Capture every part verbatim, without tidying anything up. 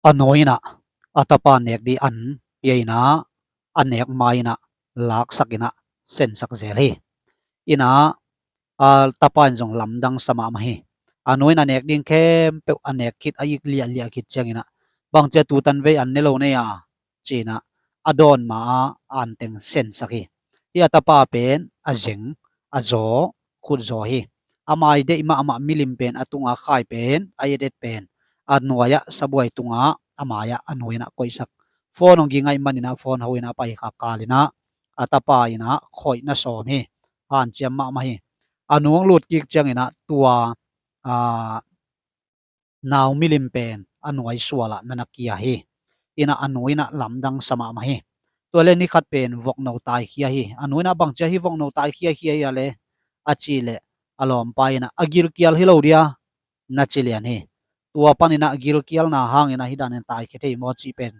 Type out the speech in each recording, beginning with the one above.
A nu in ah a tapa nek ding an pia in ah, a nek ma in ah laksak in ah sensak zel hi. In ah a tapa in zong lamdang sa mahmah hi. A nu in a nek ding khempeuh a nek khit, a ik liahliah khit ciangin ah, bangci a tutan vei an ne lo nei a, ci-in ah a dawn ma-a an teng sensak hi. Hih a tapa pen a zeng, a zaw, khutzaw hi. A mai deih mahmah milim pen, a tunga khai pen, a etet pen, a nuai-ah sabuai tungah, a mai-ah a nu in ah koihsak. Phone hong ging ahih manin ah phone ho in ah a pai kha kal in ah a tapa in ah khoih na sawm hi. Hanciam mahmah hi. A nu hong lut kik ciangin ah tua, aa, nau milim pen a nuai sualah na na kia hi. In ah a nu in ah lamdang sa mahmah hi. Tua leh ni khat pen vokno taikhia hi. A nu in ah bangci a hih vokno taikhia khia hi a leh, a cih leh a lawmpa in ah a gilkial hi lo dia, na ci lian hi. Tua panin ah gilkialna hangin ah hih danin taikhia thei maw cih pen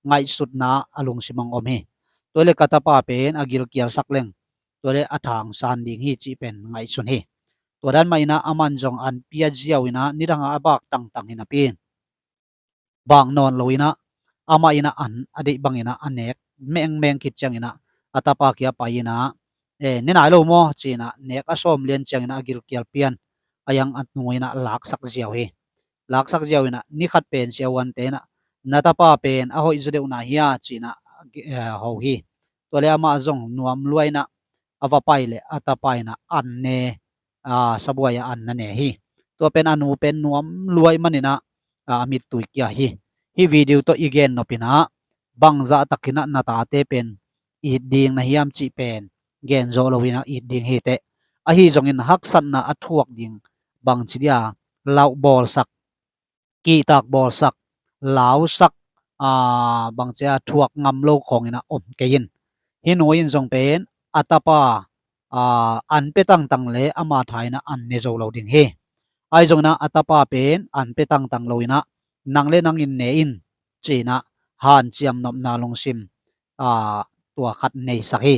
ngaihsutna a lungsim ah hong om hi. Tua leh ka tapa pen a gilkialsak leng, tua leh a thangsan ding hi cih pen ngaihsun hi. Tua dan mah in ah aman zong an pia ziau in ah nidang a a bak tangtang hi napi, bak nawn lo in ah amah in ah an a deih bangin ah a nek mengmeng khit ciangin ah a tapa kiang pai in ah, "Eh, ne nai lo maw?" ci-in ah nek a sawm lian ciangin ah a gilkial pian a yang a nu in ah laksak ziau hi. Laksak ziau in ah ni khat pen siavuante in ah, "Na tapa pen a hoih zaw deuh na hia?" ci-in ah, eh, ho hi. Tua leh amah zong nuam lua in ah a va pai leh a tapa in ah an ne, aa, sabuai-ah an na ne hi. Tua pen a nu pen nuam lua ahih manin ah, aa, a mittui kia hi. Hih video tawh i gen nop in ah bangzah takin ah na tate pen it ding na hiam cih pen gen zawh lo in ah it ding hi teh. Ahi zongin haksatna a thuak ding, bangci dia, lau bawlsak, kihtak bawlsak, lausak, aa, bangci a thuak ngam lo khawng in ah om kei in. Hih nu in zong pen a tapa, aa, an pia tangtang leh ama tha in ah an ne zo lo ding hi. Ahi zongin ah a tapa pen an pia tangtang lo in ah, "Nang leh nang in ne in," ci-in ah hanciam nopna lungsim, aa, tua khat neisak hi.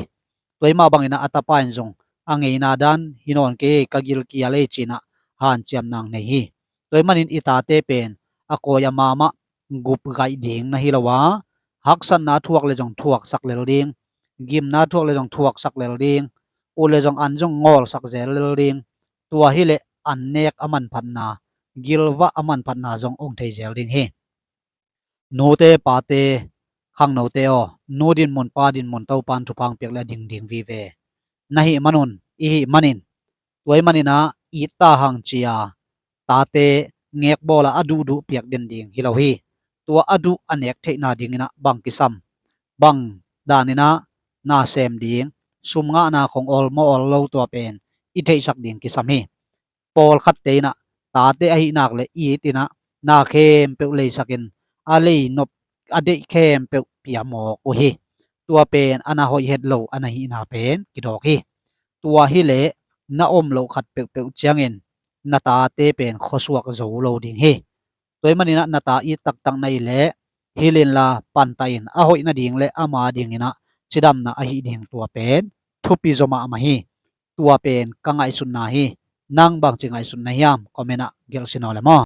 Tua ahih mah bangin ah a tapa in zong, "A ngeina dan hi nawn kei, ka gilkial ei," ci-in ah hanciamna nei hi. Tua ahih manin i tate pen a kawi a ma mah gup gaih ding na hi lo a, haksatna a thuak leh zong thuaksak lel ding, gimna a thuak leh zong thuaksak lel ding, ut leh zong an zong ngawlsak zel lel ding. Tua hi leh an nek a manphatna, gilvah a manphatna zong hong thei zel ding hi. Nute, pate, khangnote aw, nu dinmun, pa dinmun, Topa'n thupha hong piak leh a ding ding vive. Na hih man un, i hih manin, tua ahih manin ah it ta hang ci-a tate ngekbawl a a duhduh piak den ding hi lo hi. Tua a duh a nek theihna dingin ah bang kisam, bang danin ah na sem ding, sum ngahna khawng awl maw awl lo, tua pen i theihsak ding kisam hi. Pawlkhatte in ah tate ahih nak leh it in ah na khempeuh leisakin, a lei nop, a deih khempeuh pia mawk uh hi. Tua pen a na hoih het lo a na hihna pen kidawk hi. Tua hi leh na om loh khat peuhpeuh ciangin na tate pen khuasuak zo lo ding hi. Tua ahih manin ah na ta it taktak na hih leh hilh inla pantah in, a hoih nading leh ama dingin ah cidamna ahi ding, tua pen thupi zaw mahmah hi. Tua pen ka ngaihsutna hi. Nang bangci ngaihsutna hiam? Comment ah gelh sin aw le maw.